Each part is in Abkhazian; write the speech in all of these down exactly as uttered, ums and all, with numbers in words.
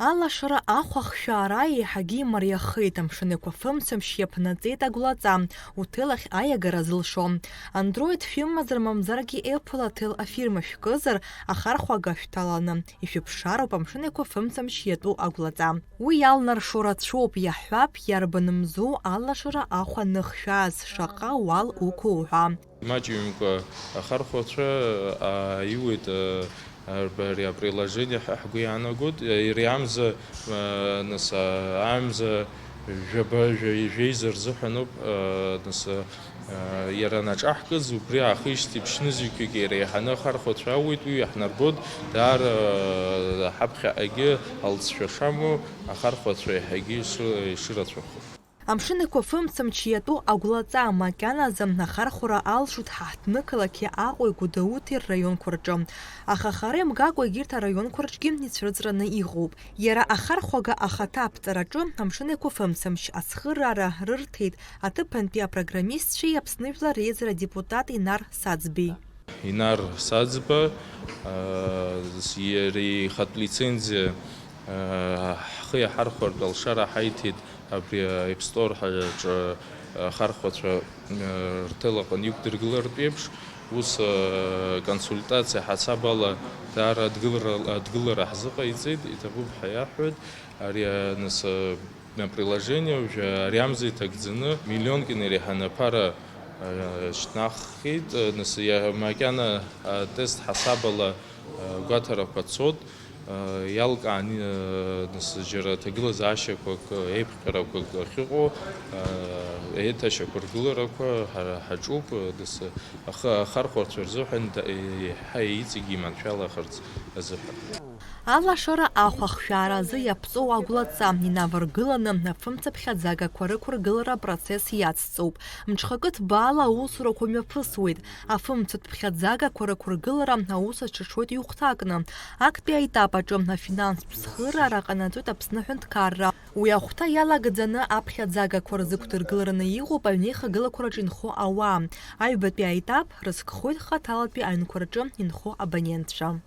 Алашара ахә ахшәаара еиҳагьы имариахеит, амшын еиқәафымцамшь иаԥнаҵеит агәлаҵа, уҭелахь аиагара зылшо. Android шәымазар мамзаргьы Apple аҭел афирма шәкызар, ахархәага шәҭаланы, ишәыԥшаароуп амшын еиқәафымцамшь иатәу агәлаҵа. Уи иалнаршо рацәоуп, иаҳҳәап, иарбан мзоу алашара ахә аныхшәааз, шаҟа уал уқәу ҳәа. Маҷҩымкәа ахархәацәа ааиуеит, а, ари априложение ҳәа ҳгәы иаанагоит. Иара иамза, а, нас, а, амза жәаба, жәа-, жәеиза рзыҳәаноуп, а, нас, а, иара анаҿаҳкыз, убри аахижьҭеи ԥшьнызқьҩык иреиҳаны ахархәацәа ауеит, уи иаҳнарбоит, даара, а, ҳаԥхьаҟагьы алҵшәа шамоу ахархәацәа еиҳагьы ишры-, ишырацәахо. Амшын еиқәафымцамч иатәу агәлаҵа макьаназы ахархәара алшоит ҳаҳҭнықалақьи Аҟәеи Гәдоуҭеи рраионқәа рҿы. Аха хара имгакәа егьырҭ араионқәа рҿгьы ицәырҵраны иҟоуп. Иара ахархәага ахаҭа аԥҵараҿы амшын еиқәафымцамч ацхыраара рырҭеит аҭыԥантәи апрограммистцәеи Аԥсны Жәлар реизара адепутат Инар Саӡбеи. Инар Саӡба, а, иара ихатә лицензиа, а, ҳхы иаҳархәартә алшара ҳаиҭеит абри App Store ҳаҿы ахархәацәа, а, рҭел аҟны иқәдыргылартә еиԥш, ус, а, консультациа ҳасаб ала даара адгылара, адгылара ҳзыҟаиҵеит, иҭабуп ҳәа иаҳҳәоит. Ари, а, нас, а, Априложение уажәы ари амза иҭагӡаны миллионк инареиҳаны аԥара, э, шьҭнаххьеит, э, нас иа-, макьана атест ҳасабала, э, гәаҭарақәа цот, э, иалкаан, э, нас џьара ҭагылазаашьақәак, э, еиԥҟьарақәак ахьыҟоу, э, еиҭашьақәыргыларақәа ҳа-, ҳаҿуп, э, нас ахы-, ахархәарцәа рзыҳәан да-, еиҳа иҵегьы иманшәалахарц азыҳәан. Алашара ахә ахшәаара азы иаԥҵоу агәлаҵа инаваргыланы, афымцаԥхьаӡагақәа рықәыргылара апроцесс иацҵоуп. Мҽхакы ҭбаала аусурақәа мҩаԥысуеит. Афымцатә ԥхьаӡагақәа рықәыргылара аус аҿыҽуеит ҩ-хәҭакны. Актәи аетап аҿы афинанстә цхыраара ҟанаҵоит Аԥсны аҳәынҭқарра. Уи ахәҭа иалагӡаны аԥхьаӡагақәа рзықәдыргылараны иҟоуп аҩнеихагылақәа рҿы инхо ауаа. Аҩбатәи аетап рызкхоит хаҭалатәи аҩнқәа рҿы инхо абонентцәа.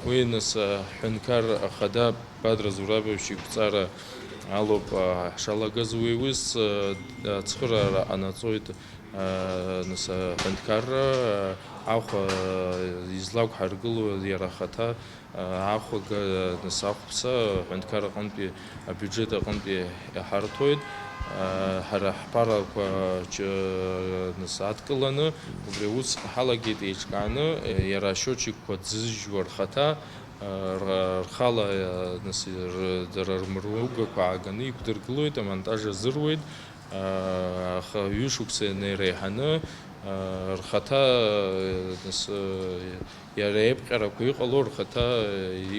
Уи, нас, аҳәынҭқар ахада Бадра Зурабович иқәҵара алоуп, а, ҳшалагаз. Уи ус, а, ацхыраара ҟанаҵоит, а, нас, аҳәынҭқарра, а, ахә, а, излақәҳаргыло иара ахаҭа, а, ахәага, а, нас, ахәԥса аҳәынҭқар аҟынтәи абиуџьет аҟынтәи иҳарҭоит, аа, ҳара ҳԥарақәа ҷ-, нас, адкыланы, убри аус ҳалагеит еиҿкааны, иара ашьочикқәа ӡыжьуа рхаҭа, аа, р-, рхала, нас, р-, дара рмыругақәа ааганы иқәдыргылоит, амонтаж азыруеит, аа, аха ҩышықәса инареиҳаны, аа, рхаҭа, нас, Иара еиԥҟьарақәа иҟало рхаҭа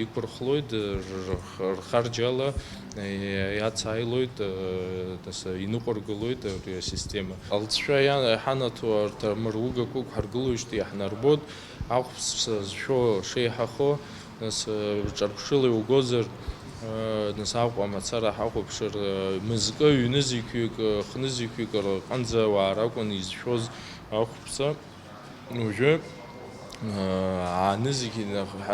иқәырхлоит, рх-, рхарџьала иацааилоит, нас иныҟәыргылоит абри асистема. Алҵшәа иа-, ҳанаҭо арҭ амыругақәа ықәҳаргылоижьҭеи иаҳнарбоит, ахәԥса зшәо шеиҳахо, нас ҿырԥшыла иугозар, нас Аҟәа мацара ҳахәаԥшыр, мызкы ҩнызқьҩык, хнызқьҩык рҟынӡа ауаа ракәын изшәоз ахәԥса. Уажәы, аа, анызқь-,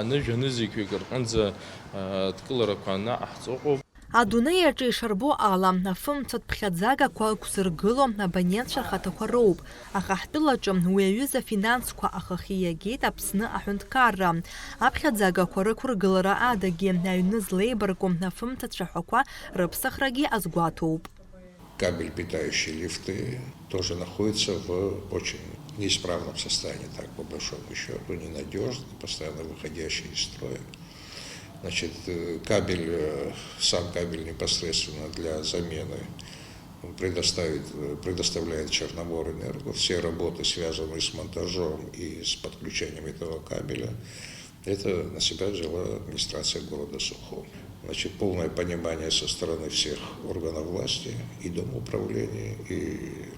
анызқь-, анызқьҩык рҟынӡа, аа, адкыларақәа анаҟаҳҵо ыҟоуп. Адунеи аҿы ишарбо ала, афымцатә ԥхьаӡагақәа ықәзыргыло абонентцәа рхаҭақәа роуп, аха ҳтәылаҿы уи аҩыза афинансқәа ахахьы иагеит Аԥсны аҳәынҭқарра. Аԥхьаӡагақәа рықәыргылара адагьы, аҩны злеибарку афымцацәаҳәақәа рыԥсахрагьы азгәаҭоуп. Кабель, питающий лифты, тоже находится в очень неисправном состоянии, так, по большому счету, ненадёжный, постоянно выходящий из строя. Значит, э, кабель, э, сам кабель непосредственно для замены предоставит, э, предоставляет Черноморэнерго. Все работы, связанные с монтажом и с подключением этого кабеля, это на себя взяла администрация города Сухум. Значит, полное понимание со стороны всех органов власти, и домоуправления, и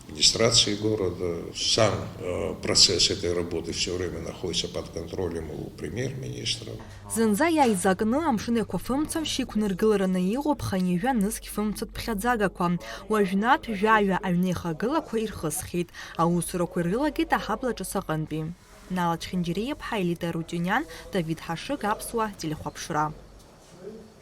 администрации города. Сам, э, процесс этой работы всё время находится под контролем у премьер-министра. Зынӡа иааизакны амшын еиқәафымцамшь иқәнаргылараны иҟоуп хынҩажәа нызқь фымцатә ԥхьаӡагақәа. Уажәнатә жәаҩа аҩнеихагылақәа ирхысхьеит, аусурақәа ирылагеит аҳабла ҿыц аҟынтәи. Нала Чхинџьириаԥҳа, Елита Рутиуниан, Давид Ҳашыг, Аԥсуа телехәаԥшра.